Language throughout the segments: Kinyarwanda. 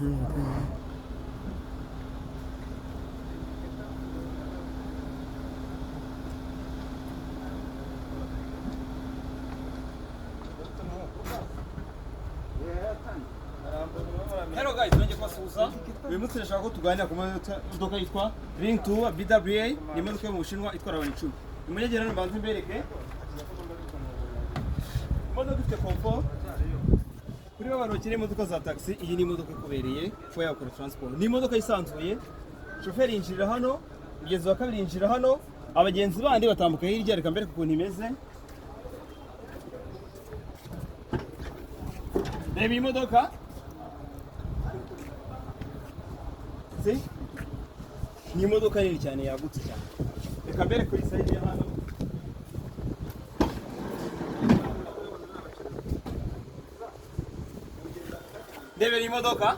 Hello guys, nongeye kubasuhuza. Uyu munsi ndashaka ko tuganira ku modoka yitwa Link 2 BWA, ni imodoka yo mu Bushinwa itwara abantu 10. Nimunyegere hano mbanze mbereke. Imodoka ifite comfort. Kuri ba bantu bakeneye imodoka za taxi, iyi ni imodoka ikubereye kuba yakora transport. Ni imodoka yisanzuye. Shoferi yinjirira hano, umugenzi wa kabiri yinjira hano, abagenzi bandi batambuka hirya. Reka mbereke ukuntu imeze. Reba iyi modoka. See? Ni imodoka nini cyane, yagutse cyane. Reka mbere kuri side ya hano. Ndebera imodoka.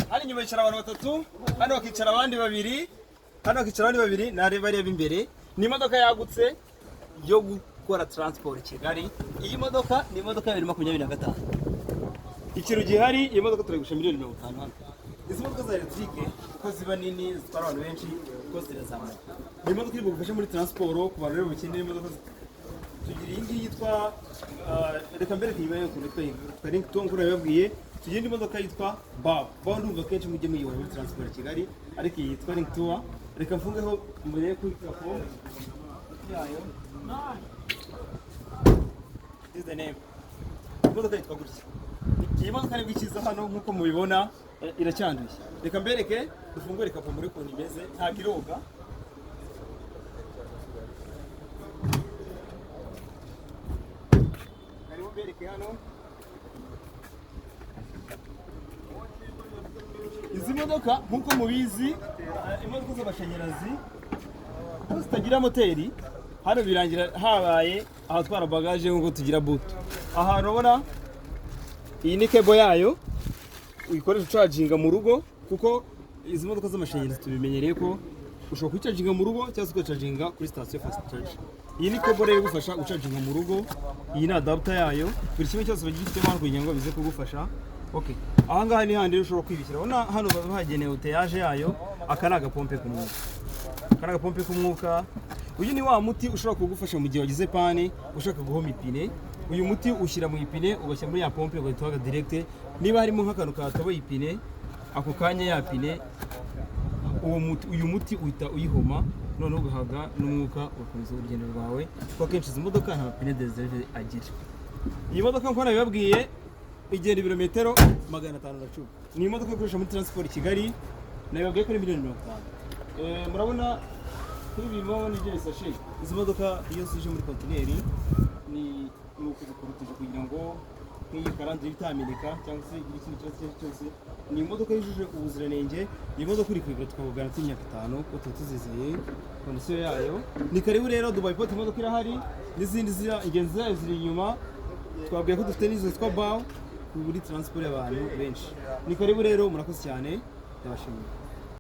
Hano inyuma hicara abantu batatu, hano bakicara abandi babiri, hano bakicara abandi babiri, n'areba bareba imbere. Ni imodoka yagutse yo gukora transport Kigali. Iyi modoka ni imodoka ya 2025. Ikintu gihari, iyi modoka turayigurisha miliyoni 50 hano. Izi modoka za electric kuko ziba nini, zitwara abantu benshi, kuko zirazamuka. Ni imodoka iri bugufashe muri transport ku bantu rero bakeneye imodoka. Tugira iyi ngiyi yitwa reka mbereke inyuma yayo ukuntu yitwa Link 2 nk'uko nabibabwiye. Tugira indi modoka yitwa Bao. Bao ndumva kenshi mujye muyibona muri transport Kigali, ariko iyi yitwa Link 2. Reka mfungeho murebe kuri capot yayo. This is the name. Imodoka yitwa gutya. Iyi modoka nibwo ikiza hano, nk'uko mubibona iracyanduye. Reka mbereke, dufungure capot muri ukuntu imeze, ntabwo iroga. Karibu mbereke hano. Izi modoka nk'uko mubizi, imodoka z'amashanyarazi kuko zitagira moteri, hano birangira habaye ahatwara bagage nk'uko tugira boot. Ahantu ubona iyi ni cable yayo uyikoresha ucaginga mu rugo, kuko izi modoka z'amashanyarazi tubimenyereye ko ushobora kuyicaginga mu rugo cyangwa se ugacaginga kuri sitasiyo fast charge. Iyi ni cable rero igufasha gucaginga mu rugo. Iyi ni adapter yayo. Buri kimwe cyose bagifitemo hano kugira ngo bize kugufasha. Okay, aha ngaha ni handi rero ushobora kwibikira. Urabona hano baba hagenewe outillage yayo. Aka ni agapompe k'umwuka, aka ni agapompe k'umwuka. Uyu ni wa muti ushobora kugufasha mu gihe wagize panne, ushaka guhoma ipine. Uyu muti ushyira mu ipine, ugashyira muri ya pompe, ugahita uhaga direct. Niba harimo nk'akantu katoboye ipine, ako kanya ya pine uwo muti, uyu muti uhita uyihoma, noneho ugahaga n'umwuka, ugakomeza urugendo rwawe, kuko akenshi izi modoka nta pine de réserve agira. Iyi modoka nk'uko nabibabwiye igenda ibirometero 510. Ni imodoka ikoresha muri transport Kigali. Nabibabwiye ko ari miliyoni 50. Murabona kuri ibi bimwe n'ibyo bisashe. Izi modoka iyo zije muri kontineri ni ukuzikorotije kugira ngo nk'iyi calandre itameneka cyangwa se igire ikindi kibazo icyo ari cyo cyose. Ni imodoka yujuje ubuziranenge. Iyi modoka uri kuyigura tukaguha garantie y'imyaka 5, ko tuba tuzizeye condition yayo. Ni karibu rero Dubai Port, imodoka irahari n'izindi zira ingenzi zayo ziri inyuma. Twabwiye ko dufite n'izo zitwa Bao kuri transport y'abantu benshi. Ni karibu rero, murakoze cyane, ndabashimiye.